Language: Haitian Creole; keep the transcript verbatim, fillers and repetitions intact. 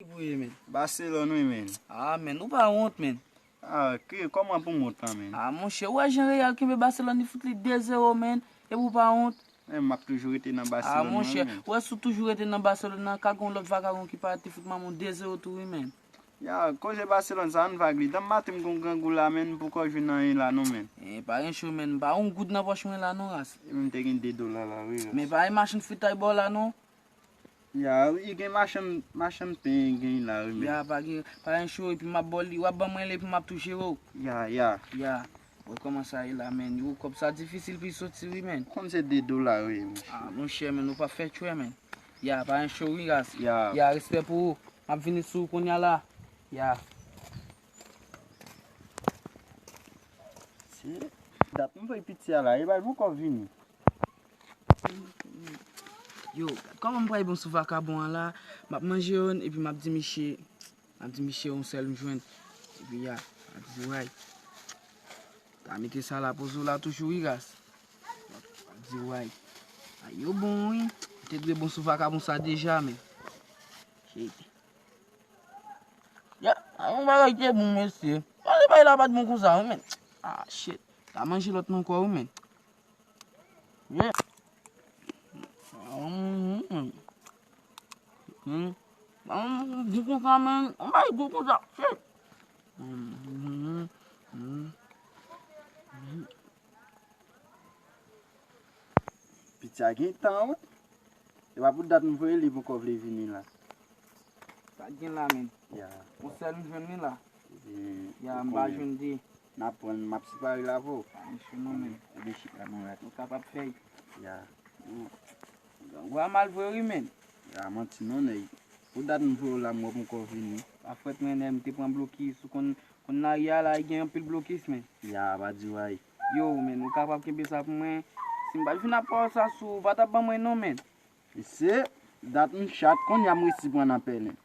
Pou ye, men. Barcelone, wi, men. Ah, men, ou pa wont, men. Ah, ke, kòman pou m wont lan, men? Ah, monchè, ou wè jan Real kenbe Barcelone, li fout li de zewo, men. Epi ou pa wont. Men, m ap toujou rete nan Barcelone, mwen, men. Ah, monchè, ou wè si w toujou rete nan Barcelone, nan ka gon lòt vakabon ki pa te fout manman w de zewo tou, wi, men. Ya, koze Barcelone sa, ann vag li. Tanm maten m gon grangou la, men, m poko jwenn anyen la, non, men. Eh, pa gen cho, men. M pa yon goud nan pòch mwen la, non, ras. E m te gen de dola la, wi, ras. Men pa gen machann fritay bò la, non. Ya, wi, gen machann, machann pen gen la, wi, men. Ya, pa gen, pa gen cho, epi m ap ba w li, w ap ban mwen li, epi m ap tou jere w. Ya, ya. Ya. Wè kòman sa ye la, men. Yo, kòb sa difisil pou l soti, wi, men. Konn se de dola, wi, monchè. Ah, monchè, men, ou pa fè tchwè, men. Ya, pa gen cho, wi, ras. Ya. Ya, respè pou ou. M ap vini sou ou kounye a la. Ya. Se dat m voye piti a la, e pa l poko vini. Yo, gad kòman m pral bon sou vakabon an la. M ap manje youn, epi m ap di misye, m ap di misye yon sèl m jwenn. Epi ya, m ap di way. Ta mete sa la poze w la toujou, wi, ras. M ap di way. Ay, yo bon, wi. M te dwe bon sou vakabon sa deja, men. Shit. Ya, a yon bagay te bon, mesye. Pale bay la pa t bon konsa, wi, men. Ah, shit. Ta manje lòt nan kò, wi, men. Yeah. Mm, mm, mm. Mm. Mm, di konsa, men. Yon bagay gou konsa. Shit. Mm, mm, mm, mm. Piti a gen tan, wi. E pa pou dat m voye li poko vle vini la. Sa gen la, men. Ya. Yon sèl m jwenn li la. Ya, m pa jwenn de. N ap pran, m ap separe la pou ou. Pa gen cho non, men. Ou gen chik la, mwen rat. Nou kapab fè l. Ya. Ou a mal vre, wi, men. Ya, manti non, nèg. Pou dat m voye w la, mwen poko vini. Pa frèt, men, nèg, m te pran blokis. Ou konn, konn lari a la, gen anpil blokis, men. Ya, pa di way. Yo, men, ou kapab kenbe sa pou mwen. Si m pa t vin ap pawòl sa sou ou, ou pa t ap ban mwen non, men. Mesye, dat m chat, kounye a m resi pran nan pèlen.